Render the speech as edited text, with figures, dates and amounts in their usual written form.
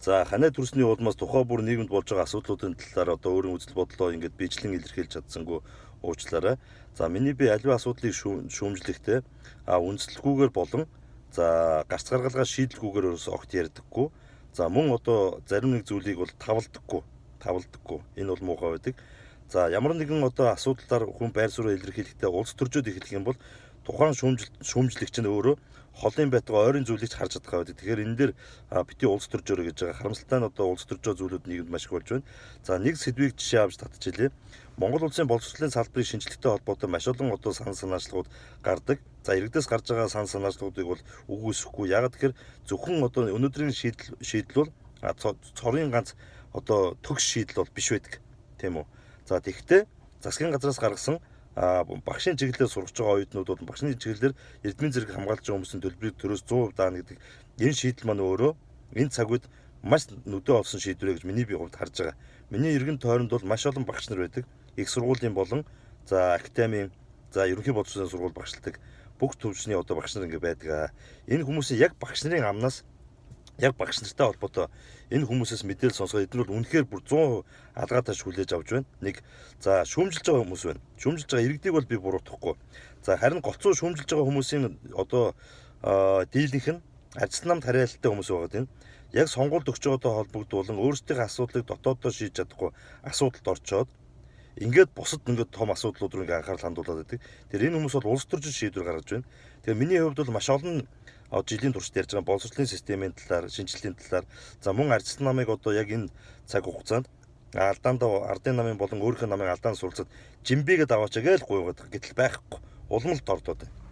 За, ханаа төрсний улмаас тухай бүр нийгэмд болж байгаа асуудлуудын талаар одоо өөрийн үзэл бодлоо ингээд биечлэн илэрхийлж чадсангүй, уучлаарай. За, миний би аливаа асуудлыг шүүмжлэхдээ үндэслэлгүйгээр болон за гарц гаргалгаа шийдэлгүйгээр ерөөсөө огт ярьдаггүй. За, мөн одоо зарим нэг зүйлийг бол тавладаггүй. Тавладаггүй. Энэ бол муухай байдаг. За, ямар нэгэн одоо асуудлаар хүн байр сууриа илэрхийлэхдээ улс төржөөд эхлэх юм бол тухайн шүүмжлэгч нь өөрөө холын байтугай ойрын зүйлийг ч харж чадах байдаг. Тэгэхээр энэ дээр битгий улс төржөөрэй гэж байгаа. Харамсалтай нь одоо улс төржөө зүйлүүд нийгэмд маш их болж байна. За, нэг сэдвийг жишээ авч татчихлээ. Монгол улсын боловсролын салбарын шинжлэхтэй холбоотой маш олон одоо санал санаачлагууд гардаг. За, иргэдээс гарч байгаа санал санаачлагуудыг бол үгүйсэхгүй. Яагаад гэхээр зөвхөн одоо өнөөдрийн шийдэл бол цорын ганц одоо төгс шийдэл бол биш байдаг. Тийм үү? За, тэгэхдээ засгийн газраас гаргасан багшийн чиглэлээр сурч байгаа оюутнууд бол багшийн чиглэлээр эрдмийн зэрэг хамгаалж байгаа хүмүүсийн төлбөрийг төрөөс 100% даана гэдэг энэ шийдэл маань өөрөө энэ цаг үед маш нүдэ олсон шийдвэр гэж миний би хувьд харж байгаа. Миний эргэн тойронд бол маш олон багш нар байдаг. Их сургуулийн болон за академийн, за ерөнхий боловсролын сургууль багшилдаг бүх төвшний одоо багш нар ингэ байдаг. Энэ хүмүүсийн яг багш нарын амнаас, яг багш нартай холбоотой энэ хүмүүсээс мэдээлэл сонсоход эдгээр бол үнэхээр бүр 100% алгаа тааш хүлээж авч байна. Нэг, за, шүүмжилж байгаа хүмүүс байна. Шүүмжилж байгаа иргэдийг бол би буруутгахгүй. За, харин голцоо шүүмжилж байгаа хүмүүсийн одоо дийлэнх нь ажилтан намд харьяалалтай хүмүүс байгаа юм. Яг сонгуульд өгч байгаатай холбогдуулан өөрсдийнхээ асуудлыг дотооддоо шийдэж чадахгүй асуудалд орчоод ингээд бусад ингээд том асуудлууд руу ингээд анхаарал хандуулад байдаг. Тэр энэ хүмүүс бол улс төрчин шийдвэр гаргаж байна. Тэгээ миний хувьд бол маш олон жилийн туршид ярьж байгаа боловсролын системийн талаар, шинжилгээний талаар, за мөн ажилтан намыг одоо яг энэ цаг хугацаанд алдаандаа ардын намын болон өөрийнхөө намын алдаанд суралцаад жимбигээ даваачаа гэж гуйгаад, гэтэл байхгүй. Улам л дордоод байна.